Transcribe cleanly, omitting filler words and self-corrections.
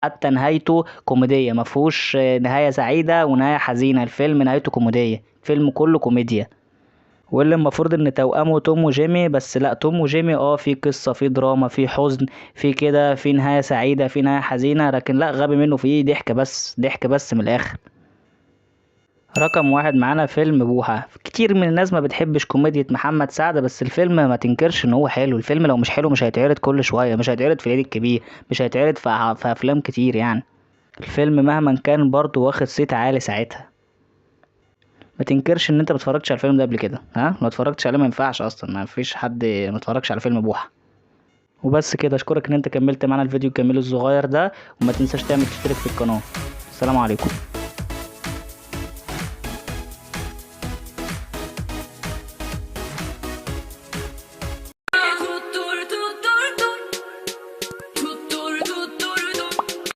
حتى نهايته كوميدية، ما فيهوش نهاية سعيدة ونهاية حزينة، الفيلم نهايته كوميدية، الفيلم كله كوميديا. واللي المفروض إن توأمه توم وجيمي، بس لأ توم وجيمي فيه قصة فيه دراما فيه حزن فيه كده فيه نهاية سعيدة فيه نهاية حزينة، لكن لأ غبي منه فيه ضحك بس ضحك بس من الآخر. رقم 1 معانا فيلم بوحة. كتير من الناس ما بتحبش كوميديا محمد سعد، بس الفيلم ما تنكرش إن هو حلو، الفيلم لو مش حلو مش هيتعرض كل شوية، مش هيتعرض في العيد الكبير، مش هيتعرض في أفلام كتير يعني. الفيلم مهما كان برضه واخد صيت عالي ساعتها. ما تنكرش إن أنت متفرجتش على الفيلم ده قبل كده، ها؟ ما اتفرجتش عليه ما ينفعش أصلا، ما فيش حد ما اتفرجش على فيلم بوحة. وبس كده، أشكرك إن أنت كملت معانا الفيديو الجميل الصغير ده، وما تنساش تعمل تشترك في القناة. السلام عليكم.